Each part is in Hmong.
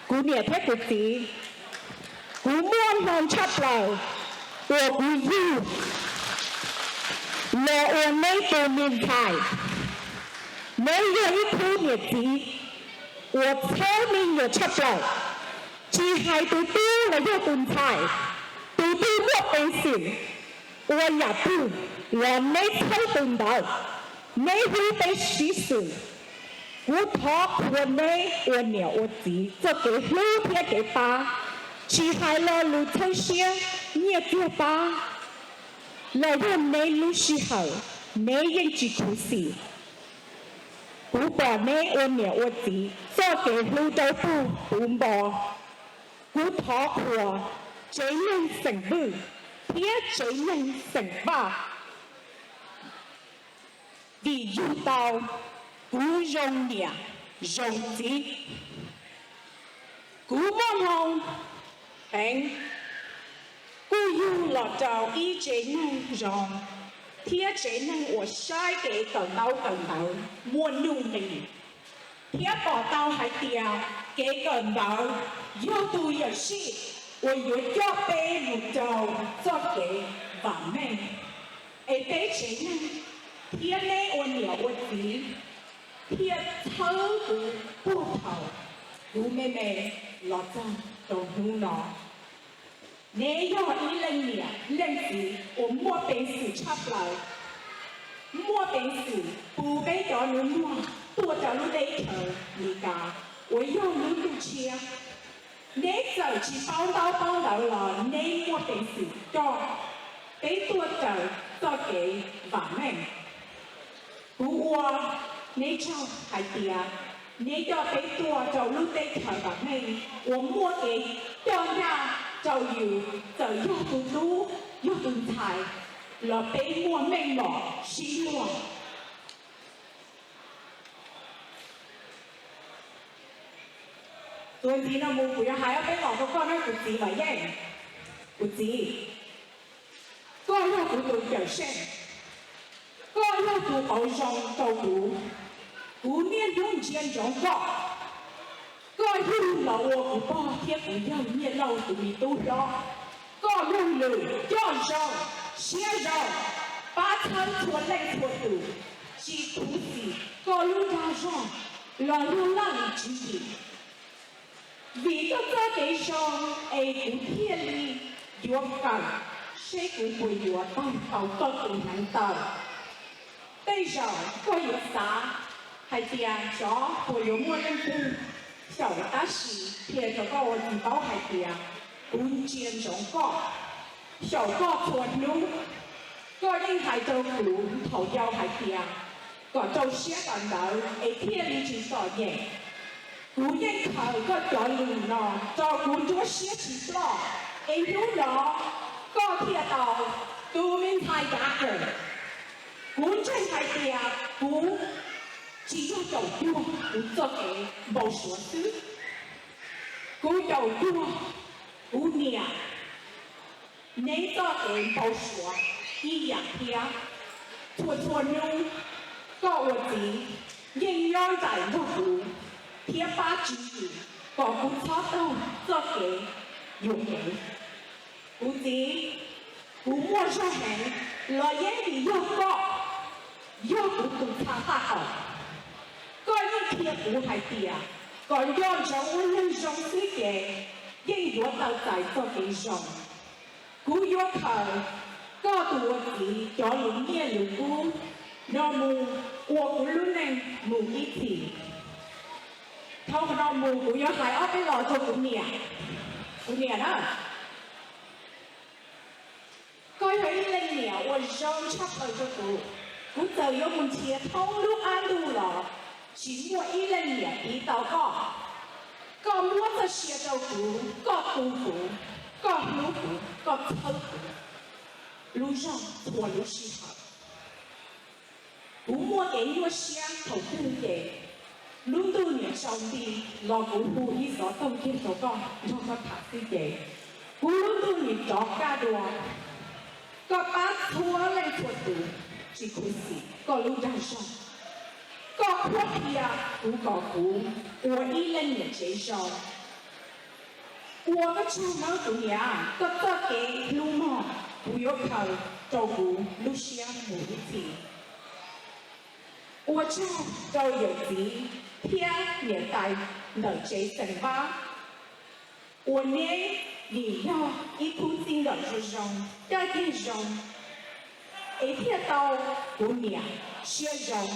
Kuv niam thiab kuv txiv, kuv muaj hmoo tshaj plaws uas kuv yug los ua neb tus me ntxhais. Neb yog ib khub niam txiv uas txhawb me nyuam tshaj plaws, tsis hais tus tub los yog tus ntxhais, tus twg muaj peev xwm ua yam twg los neb txhawb tus ntawd, neb hlub peb sib xws. Kuv thov qhuas neb ua niam ua txiv txoj kev hlub thiab kev pab, tsis hais lo lus txhawb siab, nyiaj txiag pab, los yog neb lub sij hawm, neb yeej tsis khuv xim. Kuv pom neb ua niam ua txiv txoj kev hlub dawb paug puv npo. Kuv thov qhuas tsev neeg xeem Vwj thiab tsev neeg xeem Vaj, vim yug tau kuv zoo niam zoo txiv. Kuv muaj hmoo heev, kuj yug los rau ib tsev neeg zoo thiab tsev neeg uas saib kev kawm ntaub kawm ntawv muaj nuj nqis, thiab pom tau hais tias kev kawm ntawv yog tus yawm sij uas yuav coj peb mus rau txoj kev vam meej. Es peb tsev neeg thiab neb ua niam ua txiv thiaj txhawb kuv puag thaum kuv me me los txog rau hnub no. Neb yog ib leej niam leej txiv uas muaj peev xwm tshaj plaws, muaj peev xwm pub peb cov nus muag tuaj rau lub teb chaws Mis Kas uas yog lub ntuj tshiab. Neb txawm tsis paub ntaub paub ntawv los neb muaj peev xwm coj peb tuaj raws txoj kev vam meej. Kuv ua neb tsaug hais tias neb coj peb tuaj rau lub teb chaws vam meej uas muaj kev coj ncaj rau yus, txawm yog tus tub yog tus ntxhais los peb muaj meej mom sib luag. Tuav ntxiv no mus kuv yuav hais ob peb los rau koj na kuv txiv Vam Yeej. Kuv txiv, koj yog kuv tus cawm seej, koj yog tus qauv zoo rau kuv. Kuv niaj hnub ntsia ntsoov koj, koj yug los ua kuv pog thiab kuv yawg Nyiaj Lauj tus me tub hlob. Koj muaj lus coj zoo, siab zoo, pab txhawb txhua leej txhua tus, tsis khuv xim koj lub dag zog los yog laj lim tswv yim. Vim koj txoj kev zoo es kuv thiaj li yuav kawm seb kuv puas yuav taug tau koj tus hneev taw. Tej zaum koj yuav xav hais tias xyov puas yuav muaj leej twg xyaum, tab sis qhia rau koj ua txiv paub hais tias kuv ntsia ntsoov koj, xyaum koj txhua hnub. Koj yeej hais rau kuv thaum yau hais tias kom rau siab kawm ntawv es thiaj li tsis txom nyem. Kuv yeej khaws koj cov lus no rau kuv nruab siab tsis ploj, es hnub no koj thiaj tau tus me ntxhais Doctor. Kuv ntseeg hais tias kuv tsis yog caum cuag kuv txoj kev npau suav xwb, kuv caum cuag kuv niam neb txoj kev npau suav ib yam thiab. Txhua txhua hnub koj ua txiv yeej nyob nraim nrog kuv thiab pab tswv yim kom kuv txhob taug txoj kev yuam kev. Kuv txiv, kuv muaj zog heev los yeej vim yog koj yog kuv tus txha qab qos. Koj yeej qhia kuv hais tias kom nco ntsoov ua neeg zoo xwb ces yeej yuav tau txais txoj kev zoo. Kuv yuav khaws koj tus ua txiv cov lus nyiaj lus kub no mus ua kuv lub neej mus ib txhis. Dhau no mus kuv yuav hais ob peb los rau kuv niam. Kuv niam na, koj yog ib leej niam uas zoo tshaj plaws rau kuv. Kuv txawm yuav mus nrhiav thoob lub qab ntuj los tsis muaj ib leej niam tiv tau koj. Koj muab txoj sia rau kuv, koj tu kuv, koj hlub kuv, koj txhawb kuv lub zog txhua lub sij hawm. Kuv muaj kev nyuaj siab thaum twg ces lub ntuj niam tsaus nti los kuv hu ib xov tooj kiag rau koj nrog koj tham xwb ces kuv lub ntuj niam rov kaj dua. Koj pab txhua leej txhua tus, tsis khuv xim koj lub dag zog. Koj qhuab qhia kuv kom kuv ua ib leej niam tsev zoo. Ua koj tsaug nawb kuv niam, koj txoj kev hlub mog, kuv yuav khaws rau kuv lub siab mus ib txhis. Ua tsaug rau yawm txiv thiab niam tais ntawm tsev xeem Vab, uas neb vim yog ib khub txij nkawm zoo zoo, coj tiag zoo, es thiaj tau kuv niam siab zoo.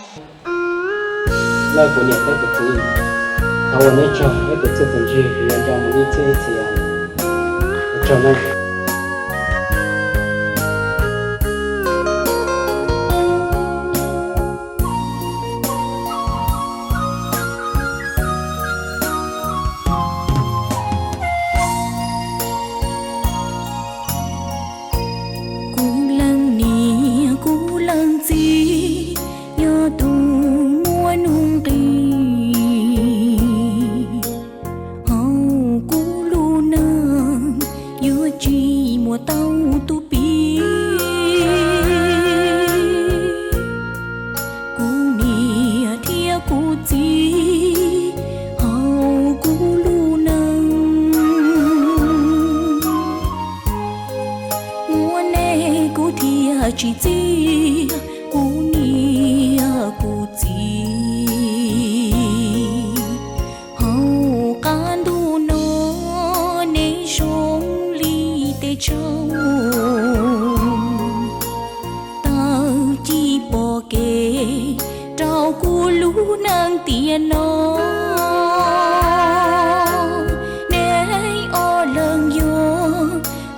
Lawv kuv niam thiab kuv txiv, thov ua neb tsaug, neb tus txiaj tus ntsig kuv yuav nco mus ib txhiab ib txhis. Ua tsaug nawb. Kuv leej niam kuv leej txiv, yog tus muaj nuj nqis, hauv kuv lub neej yuav tsis muaj tau tus piv. Kuv niam thiab kuv txiv, hauv kuv lub neej, muaj nej kuv thiaj tsis txiaj, kuv niam kuv txiv. Hauv qab ntuj no nej zoo li tej tsaug, tawm ci pom kev rau kuv lub neej tiam no. Neb ob leeg yog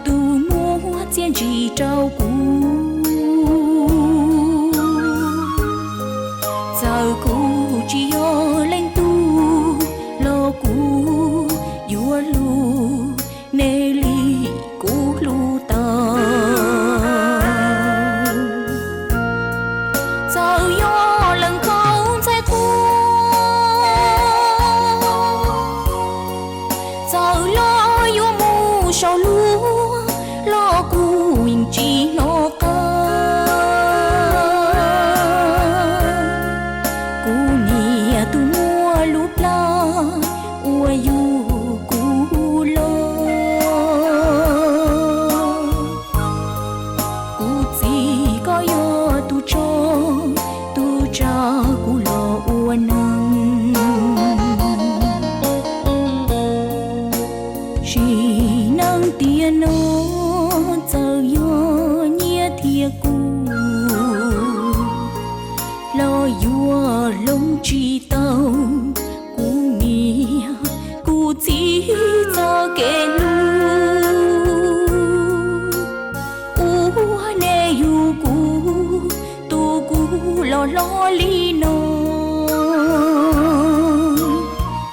tus muaj txiaj ntsig rau kuv. Txawm kuv tsis yog leej twg los kuv yuav hlub nej li kuv hlub tau. Txawm yog leej kaum ntxhais qhua, txawm los yuav mus saum luag los kuv yeej tsis hnov qab. Kuv niam tus muaj lub plab uas yug kuv los, kuv txiv koj yog tus tso, tus tsa kuv los ua neeg. Sim neej tiam no txawm yog nyiaj thiab kub los yuav hloov tsis tau kuv niam kuv txiv txoj kev hlub. Ua nej yug kuv, tu kuv los hlob li no,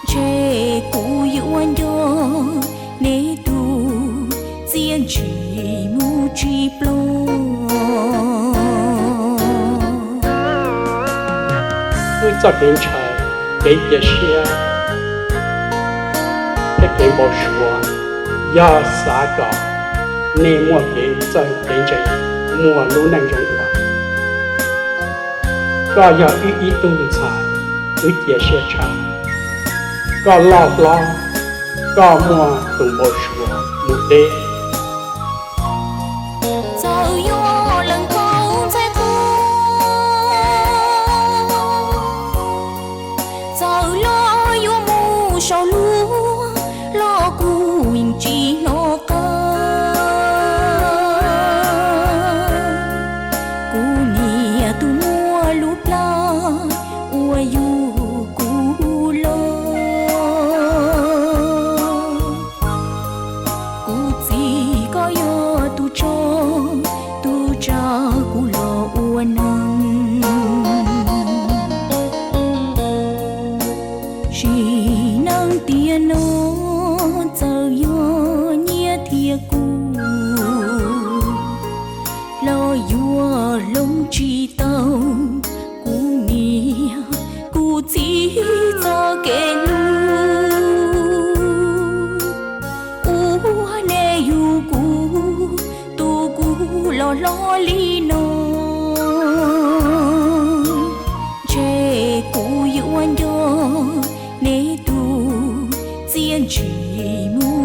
ntshe kuv yuav nco nej tus txiaj ntsig mus tsis ploj. Wb txoj kev ntshaw, kev cia siab thiab kev npau suav yog xav kom nej muaj kev txawj kev ntse, muaj lub neej zoo ua. Koj yog wb ib tug ntxhais, wb cia siab tshaj. Koj loj hlob, koj muaj tus npau suav mus deb. Txawm yog leej kaum ntxhais qhua, txawm los yuav mus saum luag los kuv yeej tsis hnov qab. Kuv niam tus muaj lub plab uas yug kuv los, kuv txiv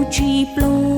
tsis pluag